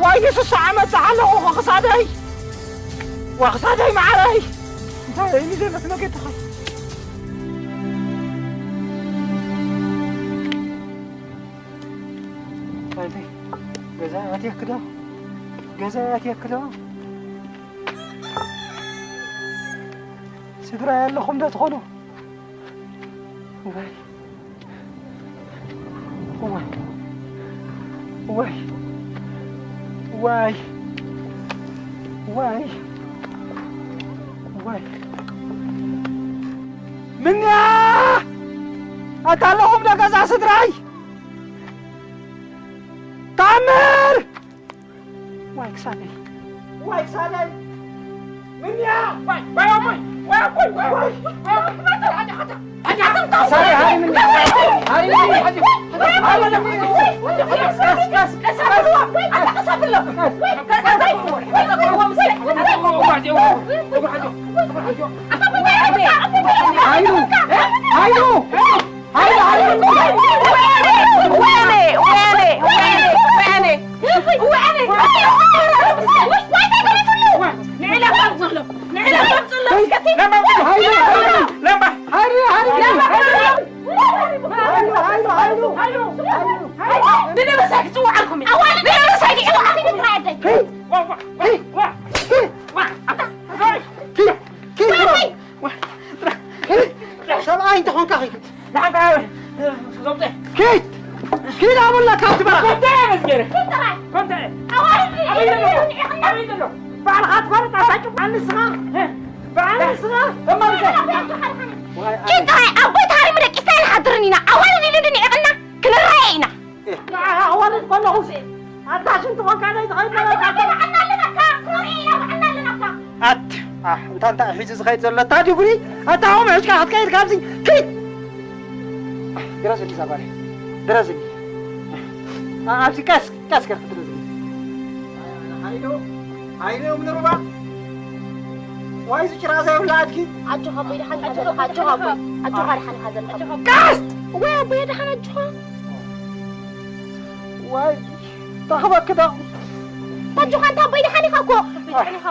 ዋይ፣ ስሳ ዓመት ኣለኹ ክሳደይ። ዋ ክሳደይ መዓረይ። እንታይ እዩ ዘሎ እቲ መገዲ ኸ? እንታይ ገዛ ኣትየክ ዶ? ገዛ ኣትየክ ዶ? ስድራ ኣለኹም ዶ ትኾኑ? ዋይ። ዋይ። ዋይ። ዋይ። ዋይ። ዋይ። ምንያ! ኣታ ኣለኹም ዶ ገዛ ስድራይ? ታምር! ዋይ ክሳደይ! ዋይ ክሳደይ! ምንያ! ዋይ፣ ዋይ ኣቦይ! ዋይ ኣቦይ! ዋይ ኣቦይ! ዋይ ኣቦይ! ክሳደይ፣ ሃሪ ምንያ! ሃሪ ምንያ! ሃሪ ምንያ! ሃሪ ምንያ! ቀስ፣ ቀስ፣ ቀስ፣ ቀስ! ሃይሉ! ሃይሉ! ሃይሉ! ሰብኣይ እንተኾንካ ኺድ። ንዓኻ ዘውፅእ። ኪድ! ኪድ ኣበላ ካብቲ በረኻ። ኮንታ እየ መዝገረ። ኮንታ እየ። ኮንታ እየ። ኣዋርድ ኣበይ ዘሎ? ኣበይ ዘሎ? ባዕልኻ ትፈልጥ ኣታ ጭቋን ንስኻ። ባዕል ንስኻ። እማ ንስኻ። ዋይ፣ ኪድ ጥራይ ኣቦይ ተሃሪሙ ደቂስና ኣይንሓድርን ኢና። ኣዋርድ ኢሉ ድንዒቕና ክንረኣየ ኢና። ንዓኻ ክወርድ ከለኹ ኣታ ሽንቲ ኮንካ ናይ ዝኸይድ ነበርካ። ኣት ኣሕ፣ እንታ እንታይ ሒዙ ዝኸይድ ዘሎ? እታ ድጉሪ፣ ኣታ ኦም ሒዝካ ክትከይድ ካብዚ፣ ኪድ! ድረዝሊ እዛ ጓለይ፣ ድረዝሊ። ኣ-፣ ኣብዚ ቀስ፣ ቀስ ገርክ ድረዝሊ። ሃይሉ፣ ሃይሉ እምኒ ሩባ። ዋይ፣ እዚ ጭራ ዘይብላ ኣድጊ። ኣጆኻ ኣቦይ፣ ደሓን ኢኻ ዘለኻ፣ ኣጆኻ ኣቦይ፣ ኣጆኻ ደሓን ኢኻ ዘለኻ። ቀስ! ወይ ኣቦይ፣ ደሓን ኣጆኻ። ዋይ፣ ተኽበክ ዶ? ኣጆኻ፣ እንታ ኣቦይ፣ ደሓን ኢኻ እኮ። ኣቦይ፣ ደሓን ኢኻ።